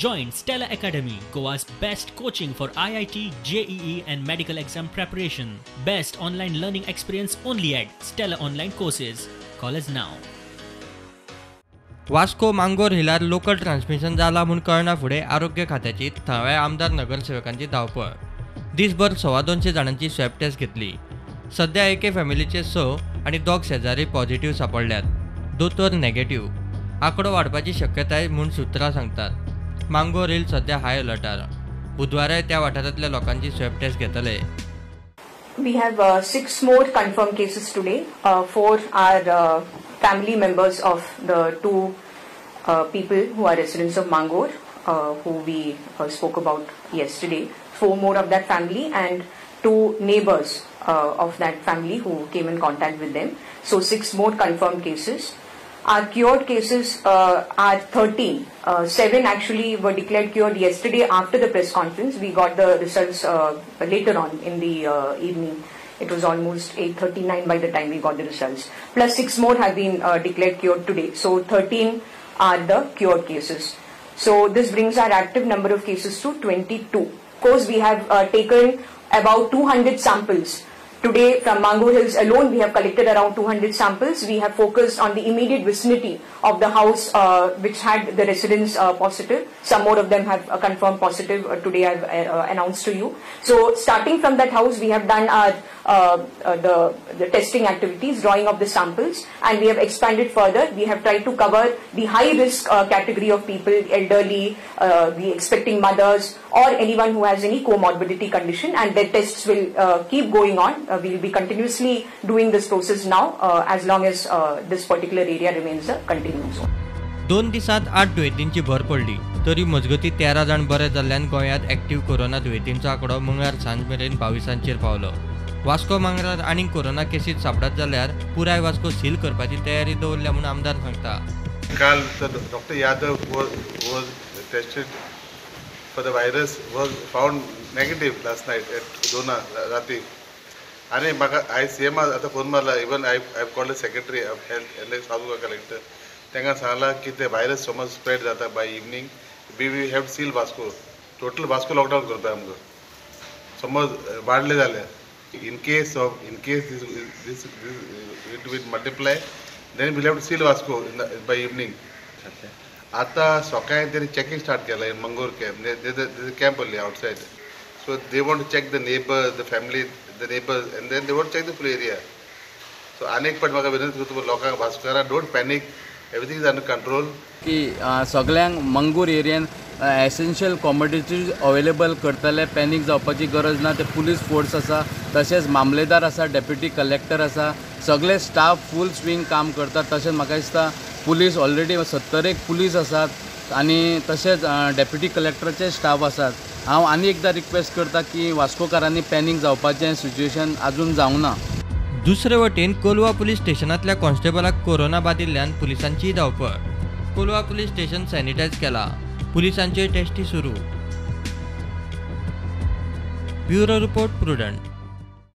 Join Stella Academy, Goa's best coaching for IIT, JEE and medical exam preparation. Best online learning experience only at Stella Online Courses. Call us now. Vasco Mangor हिलार local transmission जाला म्हूण कळना फुडें आरोग्य खात्याची थळाव्या आमदार नगरसेवकांची धांवपळ. दिसभर 225 जाणांची स्वॅब टेस्ट घेतली. सध्या एके फॅमिलीचे 6 आनी 2 शेजारी पॉझिटिव्ह सापडल्यात, दोतोर नेगेटिव्ह. आंकडो वाडपाची शक्यताय म्हूण सुत्रां सांगतात. मांगोर हिल सध्या हाय अलर्टार. बुधवाराय त्या वाठारांतल्या लोकांची स्वॅब टेस्ट घेतले. We have 6 more confirmed cases today. 4 are family members of the 2 people who are residents of Mangor, who we spoke about yesterday. 4 more of that family and 2 neighbors of that family who came in contact with them. So 6 more confirmed cases. Our cured cases are 13. 7 actually were declared cured yesterday after the press conference. We got the results later on in the evening. It was almost 8:39 by the time we got the results. Plus 6 more have been declared cured today. So 13 are the cured cases. So this brings our active number of cases to 22. Of course, we have taken about 200 samples. Today from Mangor Hills alone we have collected around 200 samples. We have focused on the immediate vicinity of the house which had the residents positive. Some more of them have confirmed positive today I have announced to you. So starting from that house we have done our the testing activities, drawing of the samples, and we have expanded further. We have tried to cover the high risk category of people, elderly, the expecting mothers, or anyone who has any comorbidity condition, and their tests will keep going on. We will be continuously doing this process now as long as this particular area remains a containment zone. 2 दिसांत 8 दुयेंतींची भर पडली तरी मजगती 13 जाण बरे जाल्ल्यान गोंयांत एक्टिव्ह कोरोना दुयेंतींचो आंकडो मंगळार सांज मेरेन 22 पावलो. वास्को मांगरार आनीक कोरोना केसीत सापडत जाल्यार पुराय वास्को सील करपाची तयारी दवरल्या म्हूण आमदार सांगता. काल Doctor Yadav was tested for the virus, was found negative last night at 2 राती. आनी म्हाका I C एमा आतां फोन मारला, even I have called the secretary of health and South Goa collector. तांकां सांगलां की ते व्हायरस समज स्प्रेड जाता by evening, we we have seal Vasco, total Vasco lockdown करता आमकां समज वाडले जाल्यार. In case this it will multiply, then we'll have to seal Vasco by evening. आतां सकाळीं तेणी चॅकिंग स्टार्ट केलां in Mangor camp. There is a camp only outside. So they want to check the neighbors, the family, the neighbors, and then they want to check the full area. So अनेक पण म्हाका विनंती करता लोकांक वास्कोकारांक, don't panic, everything is under control. की सगळ्यांक मंगूर Ariane essential commodities available करतले, पॅनीक जावपाची गरज ना. ते पुलीस फोर्स आसा, तशेंच मामलेदार आसा, डेप्युटी कलेक्टर आसा, सगळे स्टाफ फूल स्विंग काम करतात. तशेंच म्हाका दिसता पुलीस ऑलरेडी 70 पुलीस आसात आनी तशेंच डेप्युटी कलेक्टराचे स्टाफ आसात. हांव आनी एकदां रिक्वेस्ट करता की वास्कोकारांनी पॅनीक जावपाचें सिच्युएशन आजून जावंक ना. दुसरे वटेन कोलवा पुलीस स्टेशनांतल्या कॉन्स्टेबलाक कोरोना बादिल्ल्यान पुलिसांचीय धांवपळ. कोलवा पुलीस स्टेशन सॅनिटायज केला, पुलिसांच्यो टेस्टी सुरू. Bureau report, Prudent.